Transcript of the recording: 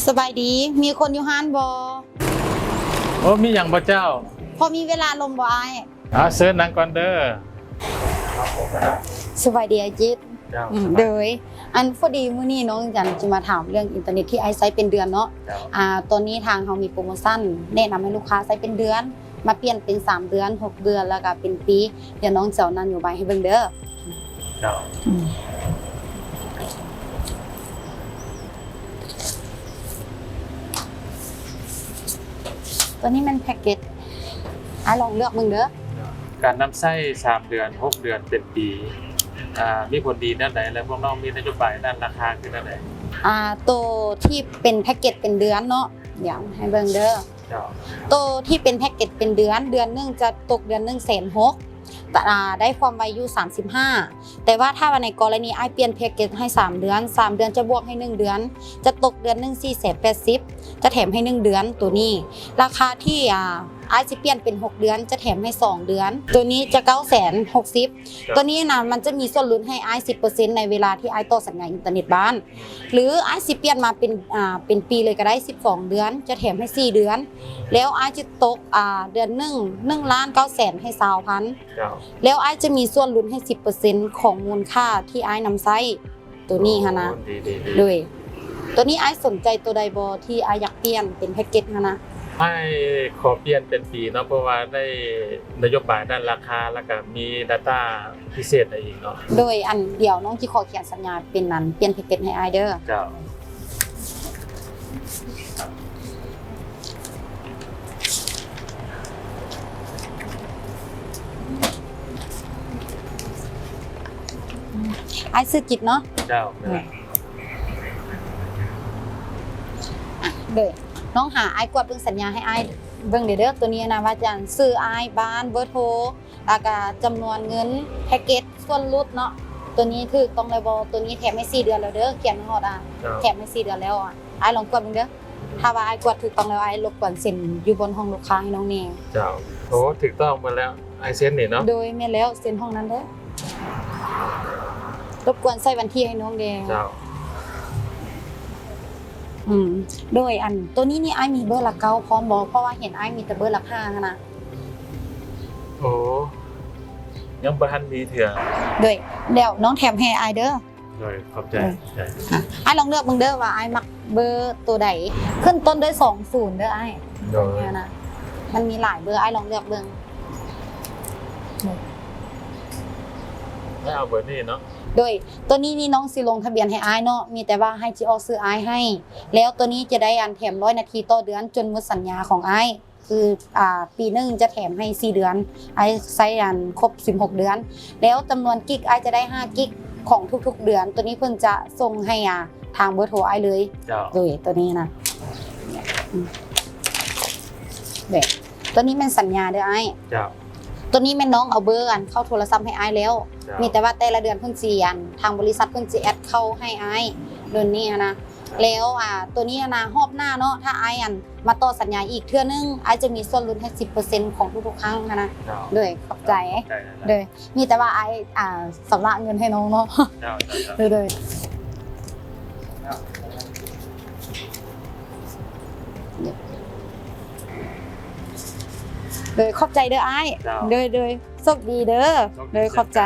ສະບາຍດີ, ມີຄົນຢູ່ຮ້ານບໍ່? ໂອ້ ມີຫຍັງບໍ່ເຈົ້າ? ພໍມີເວລາລົມບໍ່ອ້າຍ? ອາ ເຊີນນັ່ງກ່ອນເດີ. ສະບາຍດີອ້າຍຈິດ. ເຈົ້າ ອືມ ສະບາຍ ໂດຍ ອັນ ພໍດີມື້ນີ້ນ້ອງຈັນຈະມາຖາມເລື່ອງອິນເຕີເນັດທີ່ອ້າຍໃຊ້ເປັນເດືອນເນາະ. ເຈົ້າ ອາ ຕອນນີ້ທາງເຮົາມີໂປຣໂມຊັນແນະນຳໃຫ້ລູກຄ້າໃຊ້ເປັນເດືອນ ມາປ່ຽນເປັນສາມເດືອນ, ຫົກເດືອນ ແລ້ວກະເປັນປີ. ດຽວນ້ອງຈະເອົານະໂຍບາຍໃຫ້ເບິ່ງເດີ. ເຈົ້າ ອືມ ຕົວນີ້ແມ່ນແພັກເກັດ ອ້າຍລອງເລືອກເບິ່ງເດີ. ການນຳໃຊ້ສາມເດືອນ, ຫົກເດືອນ, ເປັນປີ ອາ ມີຜົນດີແນວໃດ ແລະ ພວກນ້ອງມີນະໂຍບາຍດ້ານລາຄາຄືແນວໃດ? ອາ ໂຕທີ່ເປັນແພັກເກັດເປັນເດືອນເນາະ ດຽວໃຫ້ເບິ່ງເດີ. ເຈົ້າ ໂຕທີ່ເປັນແພັກເກັດເປັນເດືອນ, ເດືອນໜຶ່ງຈະຕົກເດືອນໜຶ່ງແສນຫົກ ອາ ໄດ້ຄວາມໄວຢູ່ສາມສິບຫ້າ. ແຕ່ວ່າຖ້າວ່າໃນກໍລະນີອ້າຍປ່ຽນແພັກເກັດໃຫ້ສາມເດືອນ, ສາມເດືອນຈະບວກໃຫ້ໜຶ່ງເດືອນ, ຈະຕົກເດືອນໜຶ່ງສີ່ແສນແປດສິບ ຈະແຖມໃຫ້ໜຶ່ງເດືອນ. ໂຕນີ້ລາຄາທີ່ ອາ ອ້າຍຊິປ່ຽນເປັນຫົກເດືອນ ຈະແຖມໃຫ້ສອງເດືອນ. ໂຕນີ້ຈະເກົ້າແສນຫົກສິບ. ໂຕນີ້ນະ ມັນຈະມີສ່ວນຫຼຸດໃຫ້ອ້າຍສິບເປີເຊັນ ໃນເວລາທີ່ອ້າຍຕໍ່ສັນຍາອິນເຕີເນັດບ້ານ ຫຼືອ້າຍຊິປ່ຽນມາເປັນ ອາ ເປັນປີເລີຍກະໄດ້ ສິບສອງເດືອນ ຈະແຖມໃຫ້ສີ່ເດືອນ. ແລ້ວອ້າຍຈະຕົກ ອາ ເດືອນໜຶ່ງ ໜຶ່ງລ້ານເກົ້າແສນໃຫ້ຊາວພັນ. ເຈົ້າ ແລ້ວອ້າຍຈະມີສ່ວນຫຼຸດໃຫ້ສິບເປີເຊັນຂອງມູນຄ່າທີ່ອ້າຍນຳໃຊ້ ໂຕນີ້ຫັ້ນນະ. ໂອ້ ດີໆໆ ໂດຍ ໂຕນີ້ອ້າຍສົນໃຈໂຕໃດບໍ່ທີ່ອ້າຍຢາກປ່ຽນເປັນແພັກເກັດຫັ້ນນະ? ອ້າຍຂໍປ່ຽນເປັນປີເນາະ ເພາະວ່າໄດ້ນະໂຍບາຍດ້ານລາຄາ ແລ້ວກະມີດາຕ້າພິເສດໃຫ້ອີກເນາະ. ໂດຍ ອັນ ດຽວນ້ອງຊິຂໍຂຽນສັນຍາເປັນອັນ ປ່ຽນແພັກເກັດໃຫ້ອ້າຍເດີ. ເຈົ້າ ອ້າຍຊື່ຈິດເນາະ? ເຈົ້າ ໂດຍ ໂດຍ ນ້ອງຫາອ້າຍກວດເບິ່ງສັນຍາໃຫ້ອ້າຍເບິ່ງແດ່ເດີ. ໂຕນີ້ນະ ວ່າຈັ່ງ ຊື່ອ້າຍ, ບ້ານ, ເບີໂທ ແລ້ວກະຈຳນວນເງິນ, ແພັກເກັດ, ສ່ວນຫຼຸດເນາະ. ໂຕນີ້ຖືກຕ້ອງແລ້ວບໍ່? ໂຕນີ້ແຖມໃຫ້ສີ່ເດືອນແລ້ວເດີ ຂຽນຮອດ ອາ ເຈົ້າ ແຖມໃຫ້ສີ່ເດືອນແລ້ວ. ອາ ອ້າຍລອງກວດເບິ່ງເດີ. ຖ້າວ່າອ້າຍກວດຖືກຕ້ອງແລ້ວ ອ້າຍລົບກວນເຊັນຢູ່ບ່ອນຫ້ອງລູກຄ້າໃຫ້ນ້ອງແດ່. ເຈົ້າ ໂອ້ ຖືກຕ້ອງໝົດແລ້ວ ອ້າຍເຊັນນີ້ເນາະ? ໂດຍ ແມ່ນແລ້ວ ເຊັນຫ້ອງນັ້ນເດີ. ລົບກວນໃສ່ວັນທີໃຫ້ນ້ອງແດ່. ເຈົ້າ ອືມ ໂດຍ ອັນ ໂຕນີ້ນີ້ອ້າຍມີເບີຫຼັກເກົ້າພ້ອມບໍ່? ເພາະວ່າເຫັນອ້າຍມີແຕ່ເບີຫຼັກຫ້າຫັ້ນນະ. ໂອ້ ຍັງບໍ່ທັນມີເທື່ອ. ໂດຍ ດຽວນ້ອງແຖມໃຫ້ອ້າຍເດີ. ໂດຍ ຂອບໃຈ ໂດຍ ຂອບໃຈ. ອາ ອ້າຍລອງເລືອກເບິ່ງເດີວ່າອ້າຍມັກເບີໂຕໃດ. ຂຶ້ນຕົ້ນດ້ວຍສອງສູນເດີອ້າຍ. ໂດຍ ນີ້ນະ ມັນມີຫຼາຍເບີ ອ້າຍລອງເລືອກເບິ່ງ. ໂດຍ ໃຫ້ເອົາເບີນີ້ເນາະ. ໂດຍ ໂຕນີ້ນີ້ນ້ອງຊິລົງທະບຽນໃຫ້ອ້າຍເນາະ ມີແຕ່ວ່າໃຫ້ຊິອອກຊື່ອ້າຍໃຫ້. ແລ້ວໂຕນີ້ຈະໄດ້ອັນແຖມຮ້ອຍນາທີຕໍ່ເດືອນ ຈົນໝົດສັນຍາຂອງອ້າຍ. ຄື ອາ ປີໜຶ່ງຈະແຖມໃຫ້ສີ່ເດືອນ ອ້າຍໃຊ້ອັນຄົບສິບຫົກເດືອນ. ແລ້ວຈຳນວນກິກ ອ້າຍຈະໄດ້ຫ້າກິກຂອງທຸກໆເດືອນ. ໂຕນີ້ເພິ່ນຈະສົ່ງໃຫ້ ອາ ທາງເບີໂທອ້າຍເລີຍ. ເຈົ້າ ໂດຍ ໂຕນີ້ນະ ອືມ ເດ້ ໂຕນີ້ແມ່ນສັນຍາເດີອ້າຍ. ເຈົ້າ ໂຕນີ້ແມ່ນນ້ອງເອົາເບີອັນເຂົ້າໂທລະສັບໃຫ້ອ້າຍແລ້ວ. ເຈົ້າ ມີແຕ່ວ່າແຕ່ລະເດືອນເພິ່ນຊິອັນ ທາງບໍລິສັດເພິ່ນຊິແອັດເຂົ້າໃຫ້ອ້າຍ ໂດນນີ້ຫັ້ນນະ. ແລ້ວ ອາ ໂຕນີ້ຫັ້ນນະ ຮອບໜ້າເນາະ ຖ້າອ້າຍອັນມາຕໍ່ສັນຍາອີກເທື່ອໜຶ່ງ ອ້າຍຈະມີສ່ວນຫຼຸດໃຫ້ສິບເປີເຊັນຂອງທຸກໆຄັ້ງຫັ້ນນະ. ເຈົ້າ ໂດຍ ຂອບໃຈ. ໂດຍ ມີແຕ່ວ່າອ້າຍ ອາ ຊຳລະເງິນໃຫ້ນ້ອງເນາະ. ເຈົ້າ ເຈົ້າ ເຈົ້າ ໂດຍ ໂດຍ ຂອບໃຈເດີອ້າຍ. ເຈົ້າ ໂດຍ ໂດຍ ໂຊກດີເດີ. ໂຊກດີ ໂດຍ ເຊັ່ນກັນ ຂອບໃຈ.